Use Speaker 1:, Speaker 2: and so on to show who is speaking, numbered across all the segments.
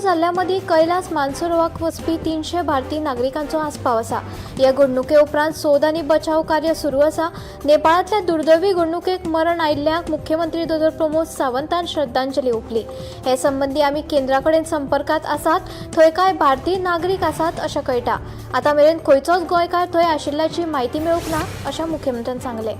Speaker 1: जाल्ल्या मदीं कैलास मानसरोवराक वचपी 300 भारतीय नागरिकांचो आस्पाव आसा. ह्या घडणुके उपरांत सोद आनी बचाव कार्य सुरू आसा. नेपाळांतल्या दुर्दैवी घडणुकेक मरण आयिल्ल्यांक मुख्यमंत्री दोतोर प्रमोद सावंतान श्रद्धांजली ओंपली. हे संबंदी आमी केंद्रा कडेन संपर्कांत आसात. थंय कांय भारतीय नागरीक आसात अशें कळटा. आतां मेरेन खंयचोच गोंयकार थंय आशिल्ल्याची म्हायती मेळूंक ना अशें मुख्यमंत्र्यान सांगलें.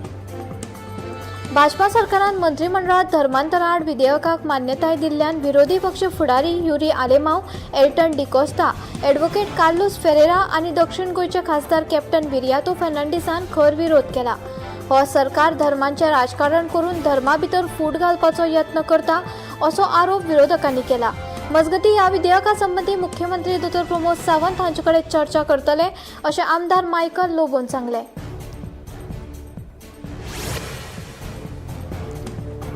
Speaker 1: भाजपा सरकारान मंत्रिमंडळात धर्मांतरा आड विधेयकाक मान्यताय दिल्ल्यान विरोधी पक्ष फुडारी युरी आलेमाव, एल्टन डिकोस्ता, ॲडव्होकेट कार्लुस फेरेरा आनी दक्षिण गोंयचे खासदार कॅप्टन विरियातो फर्नांडीसान खर विरोध केला. हो सरकार धर्मांचें राजकारण करून धर्मा भितर फूट घालपाचो यत्न करता असो आरोप विरोधकांनी केला. मजगतीं, ह्या विधेयका संबंदी मुख्यमंत्री दोतोर प्रमोद सावंत हांचे कडेन चर्चा करतले अशें आमदार मायकल लोबोन सांगलें.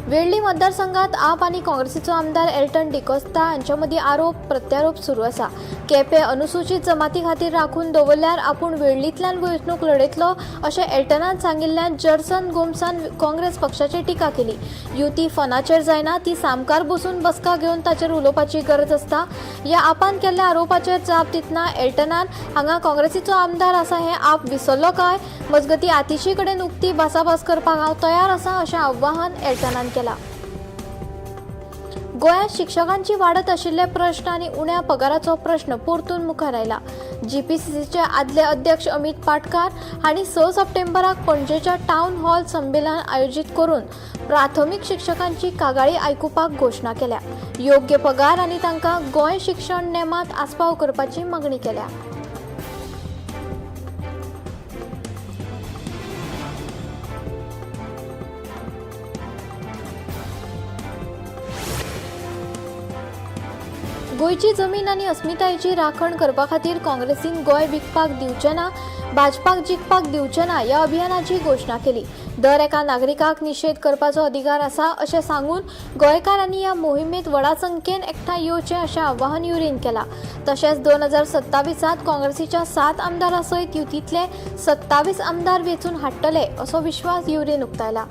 Speaker 1: वेळ्ळी मतदारसंघात आप आनी काँग्रेसीचो आमदार एल्टन डिकोस्ता हांच्या मदीं आरोप प्रत्यारोप सुरू आसा. केपें अनुसूचीत जमाती खातीर राखून दवरल्यार आपूण वेळ्ळींतल्यान वेंचणूक लढयतलो अशें एल्टनान सांगिल्ल्यान जर्सन गोम्सान काँग्रेस पक्षाचेर टिका केली. युती फोनाचेर जायना, ती सामकार बसून बसका घेवन ताचेर उलोवपाची गरज आसता. ह्या आपान केल्ल्या आरोपाचेर जाप दितना एल्टनान हांगा काँग्रेसीचो आमदार आसा हें आप विसरलो काय? मजगतीं, आतिशी कडेन उक्ती भासाभास करपाक हांव तयार आसा अशें आव्हान एल्टनान केलां. गोंयांत शिक्षकांची वाडत आशिल्ले प्रश्न आनी उण्या पगाराचो प्रश्न परतून मुखार आयला. जीपीसीसीचे आदले अध्यक्ष अमित पाटकार हांणी 6 सप्टेंबराक पणजेच्या टावन हॉल संमेलन आयोजीत करून प्राथमीक शिक्षकांची कागाळी आयकुपाक घोशणा केल्या. योग्य पगार आनी तांकां गोंय शिक्षण नेमांत आस्पाव करपाची मागणी केल्या. गोंयची जमीन आनी अस्मितायेची राखण करपा खातीर काँग्रेसीन गोंय विकपाक दिवचे ना, भाजपाक जिखपाक दिवचे ना ह्या अभियानाची घोशणा केली. दर एका नागरिकाक निशेध करपाचो अधिकार आसा अशें सांगून गोंयकारांनी ह्या मोहिमेंत व्हडा संख्येन एकठांय येवचें अशें आवाहन युरीन केलां. तशेंच 2027त काँग्रेसीच्या 7 आमदारां सयत युतींतले 27 आमदार वेंचून हाडटले असो विश्वास युरीन उक्तायला.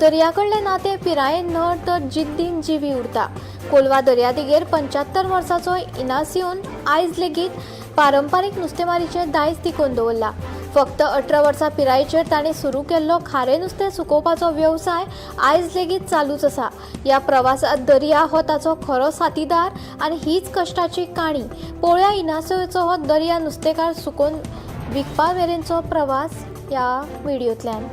Speaker 1: दर्याकडलें नातें पिरायेन न्हय तर जिद्दीन जिवी उरता. कोलवा दर्यादेगेर 75 वर्सांचो इनासियोन आयज लेगीत पारंपारीक नुस्तेमारीचें दायज तिगोवन दवरलां. फक्त 18 वर्सां पिरायेचेर ताणें सुरू केल्लो खारें नुस्तें सुकोवपाचो वेवसाय आयज लेगीत चालूच आसा. ह्या प्रवासांत दर्या हो ताचो खरो साथीदार आनी हीच कश्टाची काणी. पळोवया इनासियोचो हो दर्या नुस्तेकार सुकोवन विकपा मेरेनचो प्रवास ह्या व्हिडियोंतल्यान.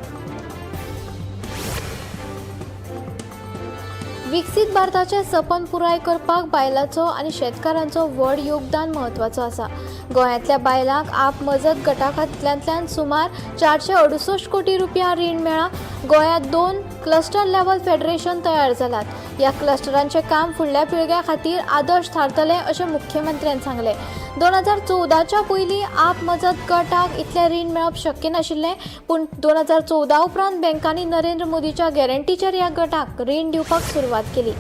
Speaker 1: विकसीत भारताचें सपन पुराय करपाक बायलांचो आनी शेतकारांचो व्हड योगदान म्हत्वाचो आसा. गोंयांतल्या बायलांक आप मजत गटाखात्यांतल्यान सुमार 468 कोटी रुपया रीण मेळ्ळां. गोंयांत 2 क्लस्टर लेव्हल फेडरेशन तयार जालात. ह्या क्लस्टरांचें काम फुडल्या पिळग्या खातीर आदर्श थारतलें अशें मुख्यमंत्र्यान सांगलें. 2014च्या पयलीं आप मजत गटाक इतलें रीण मेळप शक्य नाशिल्लें, पूण 2014 उपरांत बँकांनी नरेंद्र मोदीच्या गॅरंटीचेर ह्या गटाक रीण दिवपाक सुरवात केली.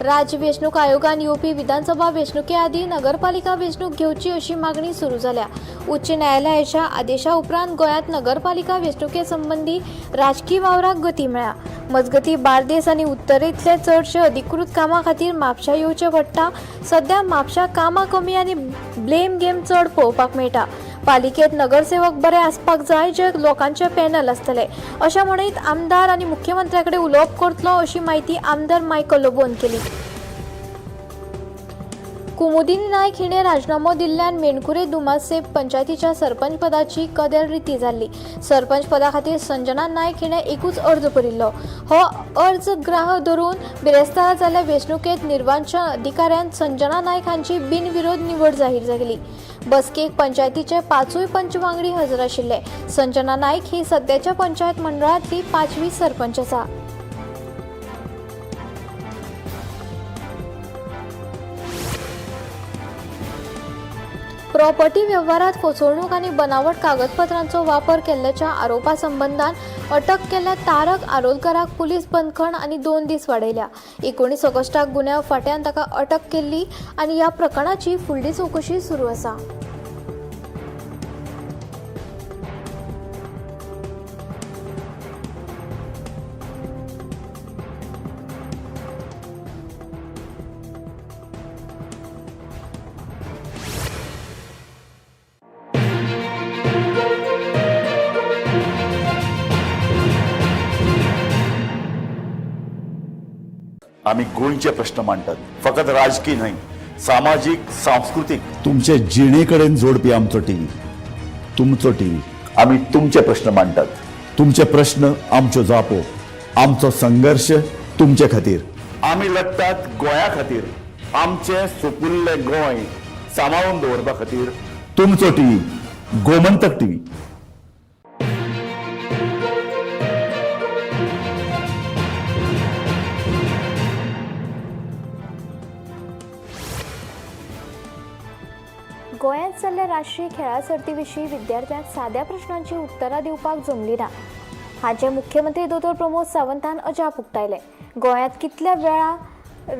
Speaker 1: राज्य वेंचणूक आयोगान येवपी विधानसभा वेंचणुके आदीं नगरपालिका वेंचणूक घेवची अशी मागणी सुरू जाल्या. उच्च न्यायालयाच्या आदेशा उपरांत गोंयांत नगरपालिका वेंचणुके संबंदी राजकी वावराक गती मेळ्ळ्या. मजगतीं, बार्देस आनी उत्तरेंतले चडशे अधिकृत कामां खातीर म्हापशा येवचें पडटा. सध्या म्हापशा कामां कमी आनी ब्लेम गेम चड पळोवपाक मेळटा. पालिकेत नगरसेवक बरे आसपाक जाय, जे लोकांचे पॅनल आसतले अशें म्हणीत आमदार आनी मुख्यमंत्र्या कडेन उलोवप करतलो अशी म्हायती आमदार मायकल लोबोन केली. कुमुदिनी नायक हिणें राजिनामो दिल्ल्यान मेणकुरे दुमासेब पंचायतीच्या सरपंच पदाची कदेल रिती जाल्ली. सरपंच पदा खातीर संजना नायक हिणें एकूच अर्ज भरिल्लो. हो अर्ज ग्राह धरून बिरेस्तारा जाल्ल्या वेंचणुकेंत निर्वाचन अधिकाऱ्यान संजना नायक हांची बिनविरोध निवड जाहीर केली. बसकेक पंचायतीचे 5 पंच वांगडी हजर आशिल्ले. संजना नायक ही सद्याच्या पंचायत मंडळांतली 5वी सरपंच आसा. प्रॉपर्टी वेव्हारात फसवणूक आनी बनावट कागदपत्रांचो वापर केल्ल्याच्या आरोपा संबंदान अटक केल्ल्या तारक आरोलकराक पुलीस बंदखण आनी 2 दीस वाडयल्या. 19 ऑगस्टाक गुन्यांव फांट्यान ताका अटक केल्ली आनी ह्या प्रकरणाची फुडली चवकशी सुरू आसा.
Speaker 2: आमी गोंयचे प्रश्न मांडटात, फकत राजकीय न्हय, सामाजीक, सांस्कृतीक, तुमचे जिणे कडेन जोडपी आमचो टीव्ही, तुमचो टीव्ही. आमी तुमचे प्रश्न मांडटात, तुमचे प्रश्न आमच्यो जापो, आमचो संघर्श तुमचे खातीर. आमी लढटात गोंया खातीर, आमचें सुपुल्लें गोंय सांबाळून दवरपा खातीर. तुमचो टीव्ही, गोमंतक टीव्ही.
Speaker 1: गोंयांत जाल्ल्या राष्ट्रीय खेळां सर्ती विशीं विद्यार्थ्यांक साद्या प्रश्नांची उत्तरां दिवपाक जमली ना हाचें मुख्यमंत्री दोतोर प्रमोद सावंतान अजाप उक्तायलें. गोंयांत कितल्या वेळा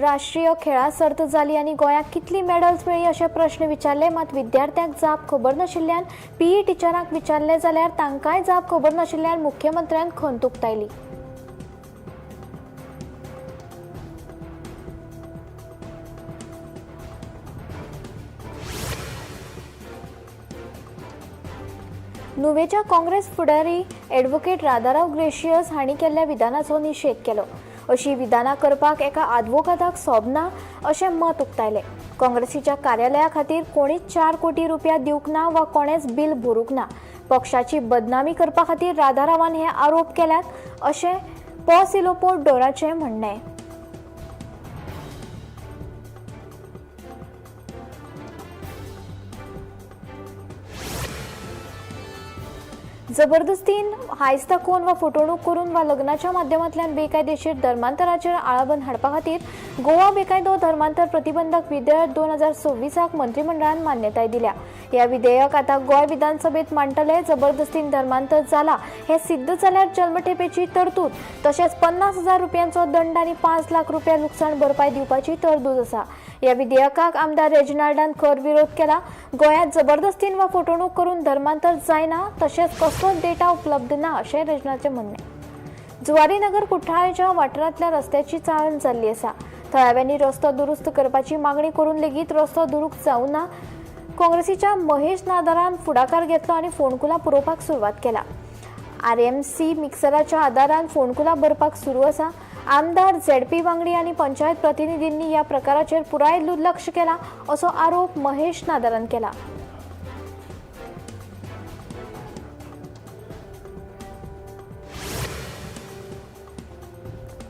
Speaker 1: राष्ट्रीय खेळां सर्त जाली आनी गोंयाक कितली मॅडल्स मेळ्ळी अशे प्रश्न विचारले, मात विद्यार्थ्यांक जाप खबर नाशिल्ल्यान पीई टिचरांक विचारलें जाल्यार तांकांय जाप खबर नाशिल्ल्यान मुख्यमंत्र्यान खंत उक्तायली. नुवेच्या काँग्रेस फुडारी ॲडव्होकेट राधाराव ग्रेशियस हांणी केल्ल्या विधानाचो निशेध केलो. अशी विधानां करपाक एका आदवोगादाक सोबना अशें मत उक्तायलें. काँग्रेसीच्या कार्यालया खातीर कोणीच 4 कोटी रुपया दिवंक ना वा कोणेच बील भरूंक ना. पक्षाची बदनामी करपा खातीर राधारावान हे आरोप केल्यात अशें पॉसिलोपो डोराचें म्हणणें. जबरदस्तीन हायस दाखोवन वा फटवणूक करून वा लग्नाच्या माध्यमांतल्यान बेकायदेशीर धर्मांतराचेर आळाबंद हाडपा खातीर गोवा बेकायदो धर्मांतर प्रतिबंधक विधेयक 2026 मंत्रिमंडळान मान्यताय दिल्या. ह्या विधेयक आतां गोंय विधानसभेत मांडटले. जबरदस्तीन धर्मांतर जाला हें सिद्ध जाल्यार जल्मठेपेची तरतूद तशेंच 50,000 रुपयांचो दंड आनी 5 लाख रुपया लुकसाण भरपाय दिवपाची तरतूद आसा. ह्या विधेयकाक आमदार रेजिनाल्डान खर विरोध केला. गोंयांत जबरदस्तीन वा फटवणूक करून धर्मांतर जायना तशेंच कसलोच डेटा उपलब्ध ना अशें रेजिनाल्डाचें म्हणणें. जुवारीनगर कुठ्ठाळेच्या वाठारांतल्या रस्त्याची चाळण जाल्ली आसा. थळाव्यांनी रस्तो दुरुस्त करपाची मागणी करून लेगीत रस्तो दुरुस्त जावंक ना. काँग्रेसीच्या महेश नादारान फुडाकार घेतलो आनी फोंडकुलां पुरोवपाक सुरवात केला. आरएमसी मिक्सराच्या आदारान फोंडकुलां भरपाक सुरू आसा. आमदार, झेडपी वांगडी आनी पंचायत प्रतिनिधींनी ह्या प्रकाराचेर पुराय दुर्लक्ष केला असो आरोप महेश नादारान केला.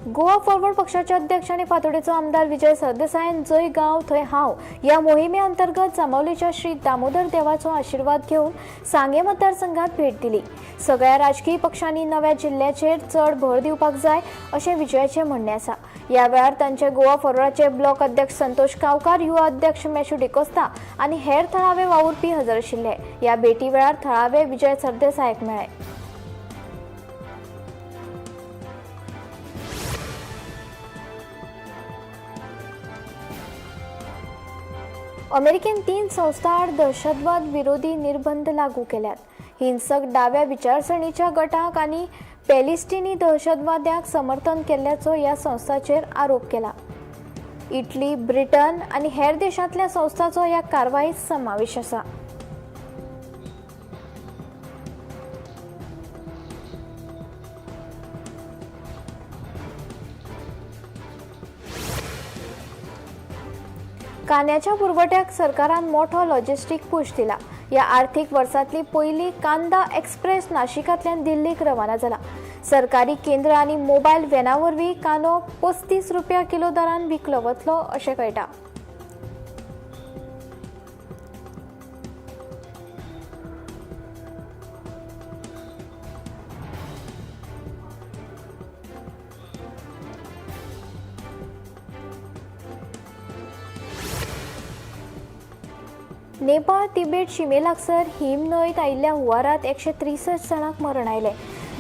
Speaker 1: गोवा फॉरवर्ड पक्षाचे अध्यक्ष आनी फातोडेचो आमदार विजय सरदेसायान जंय गांव थंय हांव ह्या मोहिमे अंतर्गत जांबावलेच्या श्री दामोदर देवाचो आशिर्वाद घेवन सांगें मतदारसंघात भेट दिली. सगळ्या राजकीय पक्षांनी नव्या जिल्ल्याचेर चड भर दिवपाक जाय अशें विजयाचें म्हणणें आसा. ह्या वेळार तांचे गोवा फॉरवर्डाचे ब्लॉक अध्यक्ष संतोष गांवकार, युवा अध्यक्ष मॅशू डिकोस्ता आनी हेर थळावे वावुरपी हजर आशिल्ले. ह्या भेटी वेळार थळावे विजय सरदेसायाक मेळ्ळे. अमेरिकेन 3 संस्था आड दहशतवाद विरोधी निर्बंध लागू केल्यात. हिंसक डाव्या विचारसरणीच्या गटाक आनी पॅलिस्टिनी दहशतवाद्यांक समर्थन केल्ल्याचो ह्या संस्थांचेर आरोप केला. इटली, ब्रिटन आनी हेर देशांतल्या संस्थांचो ह्या कारवायेंत समावेश आसा. कांद्याच्या पुरवठ्याक सरकारान मोठो लॉजिस्टीक पुश दिला. ह्या आर्थीक वर्सांतली पयली कांदा एक्सप्रेस नाशिकांतल्यान दिल्लीक रवाना जाला. सरकारी केंद्र आनी मोबायल व्हॅना वरवीं कांदो 35 रुपया किलो दरान विकलो वतलो अशें कळटा. नेपाळ तिबेट शिमे लागसर हिम न्हंयत आयिल्ल्या हुंवारांत 163 जाणांक मरण आयलें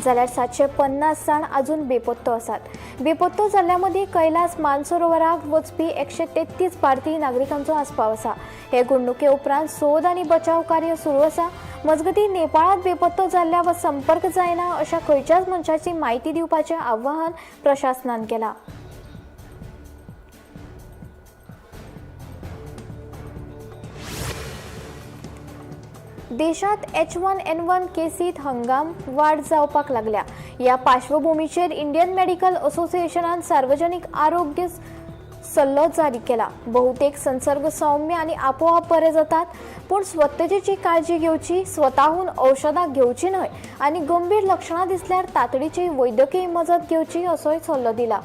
Speaker 1: जाल्यार 750 जाण अजून बेपत्तो आसात. बेपत्तो जाल्ल्या मदीं कैलास मानसरोवराक वचपी 133 भारतीय नागरिकांचो आस्पाव आसा. हे घडणुके उपरांत सोद आनी बचाव कार्य सुरू आसा. मजगतीं नेपाळांत बेपत्तो जाल्ल्या वा संपर्क जायना अशा खंयच्याच मनशाची म्हायती दिवपाचें आवाहन प्रशासनान केलां. देशांत H1N1 केसीत हंगाम वाड जावपाक लागल्या. ह्या पार्श्वभूमीचेर इंडियन मेडिकल असोसिएशनान सार्वजनिक आरोग्य सल्लो जारी केला. बहुतेक संसर्ग सौम्य आनी आपोआप बरे जातात, पूण स्वच्छतेची काळजी घेवची, स्वताहून औषधां घेवची न्हय आनी गंभीर लक्षणां दिसल्यार तातडीची वैद्यकीय मजत घेवची असोय सल्लो दिला.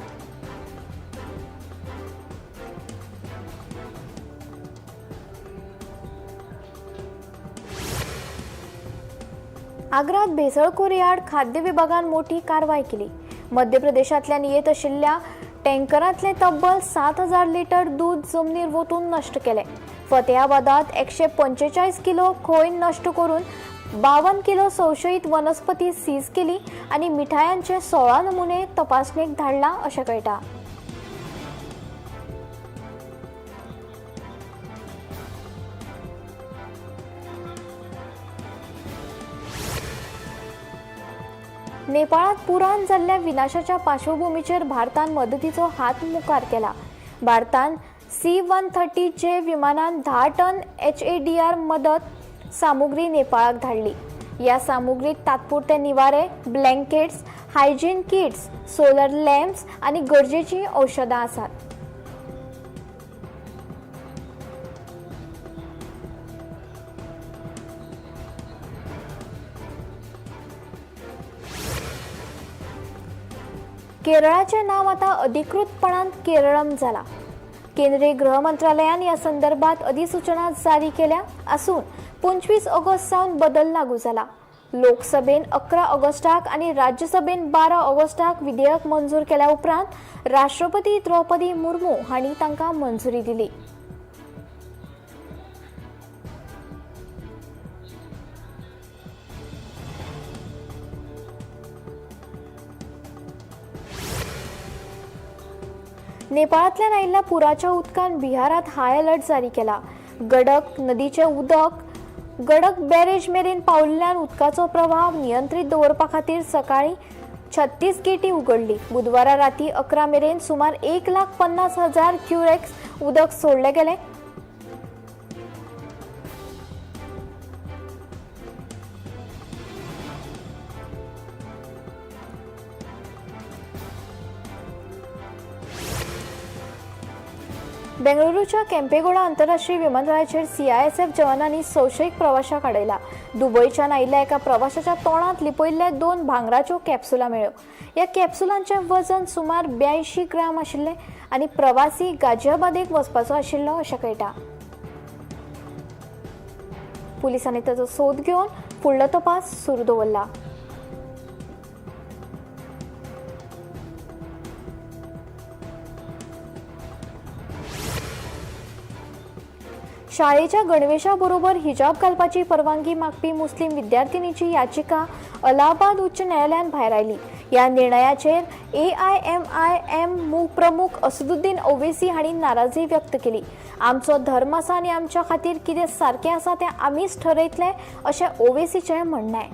Speaker 1: आग्रात भेसळखोरी आड खाद्य विभागान मोठी कारवाय केली. मध्य प्रदेशांतल्यान येत आशिल्ल्या टँकरांतले तब्बल 7000 लिटर दूद जमनीर वतून नश्ट केले. फतेहाबादात 145 किलो खोय नश्ट करून 52 किलो संशयीत वनस्पती सीज केली आनी मिठायांचे 16 नमुने तपासणेक धाडला अशें कळटा. नेपाळात पुरान जाल्ल्या विनाशाच्या पार्श्वभूमीचेर भारतान मदतीचो हात मुखार केला. भारतान C-130J विमानान 10 टन HADR मदत सामुग्री नेपाळाक धाडली. ह्या सामुग्रीत तात्पुरते निवारे, blankets, hygiene kits, solar lamps आनी गरजेचीं औषधां आसात. केरळाचें नांव आतां अधिकृतपणान केरळम जाला. केंद्रीय गृह मंत्रालयान ह्या संदर्भात अधिसूचना जारी केल्या आसून 25 ऑगस्ट सावन बदल लागू जाला. लोकसभेन 11 ऑगस्टाक आनी राज्यसभेन 12 ऑगस्टाक विधेयक मंजूर केल्या उपरांत राष्ट्रपती द्रौपदी मुर्मू हांणी तांकां मंजुरी दिली. नेपाळांतल्यान आयिल्ल्या पुराच्या उदकान बिहारांत हाय अलर्ट जारी केला. गडक नदीचें उदक गडक बॅरेज मेरेन पाविल्ल्यान उदकाचो प्रवाह नियंत्रीत दवरपा खातीर सकाळीं 36 गेटी उगडली. बुधवारा राती 11 मेरेन सुमार 1,50,000 क्युरेक्स उदक सोडलें गेलें. बेंगळुरूच्या केम्पेगौडा आंतरराष्ट्रीय विमानतळाचेर CISF जवानांनी संशयीत प्रवाशाक अडयला. दुबयच्यान आयिल्ल्या एका प्रवाशाच्या तोंडांत लिपयिल्ल्या 2 भांगराच्यो कॅप्सुलां मेळ्ळ्यो. ह्या कॅप्सुलांचें वजन सुमार 82 ग्राम आशिल्लें आनी प्रवासी गाजियाबादेक वचपाचो आशिल्लो अशें कळटा. पुलिसांनी ताचो सोद घेवन फुडलो तपास सुरू दवरला. शाळेच्या गणवेशा बरोबर हिजाब घालपाची परवानगी मागपी मुस्लीम विद्यार्थिनीची याचिका अलाहाबाद उच्च न्यायालयान भायर आयली. ह्या निर्णयाचेर AIMIM प्रमुख असदुद्दीन ओवेसी हांणी नाराजी व्यक्त केली. आमचो धर्म आसा आनी आमच्या खातीर कितें सारकें आसा तें आमीच ठरयतले अशें ओवेसीचें म्हणणें.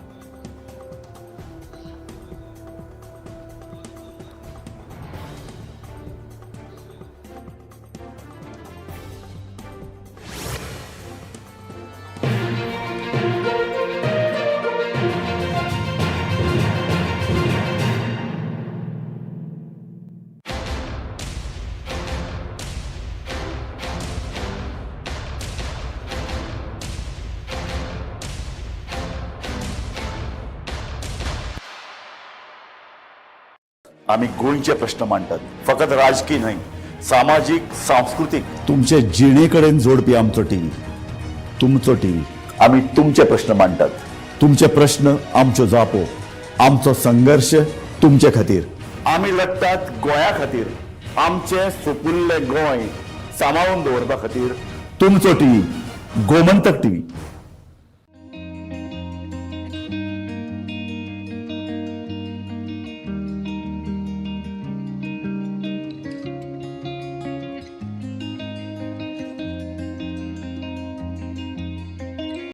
Speaker 2: आमी गोंयचे प्रश्न मांडटात, फकत राजकी न्हय, सामाजीक, सांस्कृतीक, तुमचे जिणे कडेन जोडपी आमचो टीव्ही, तुमचो टीव्ही. आमी तुमचे प्रश्न मांडटात, तुमचे प्रश्न आमच्यो जापो, आमचो संघर्श तुमचे खातीर. आमी लडटात गोंया खातीर, आमचें सुपुल्लें गोंय सांबाळून दवरपा खातीर. तुमचो टीव्ही, गोमंतक टीव्ही.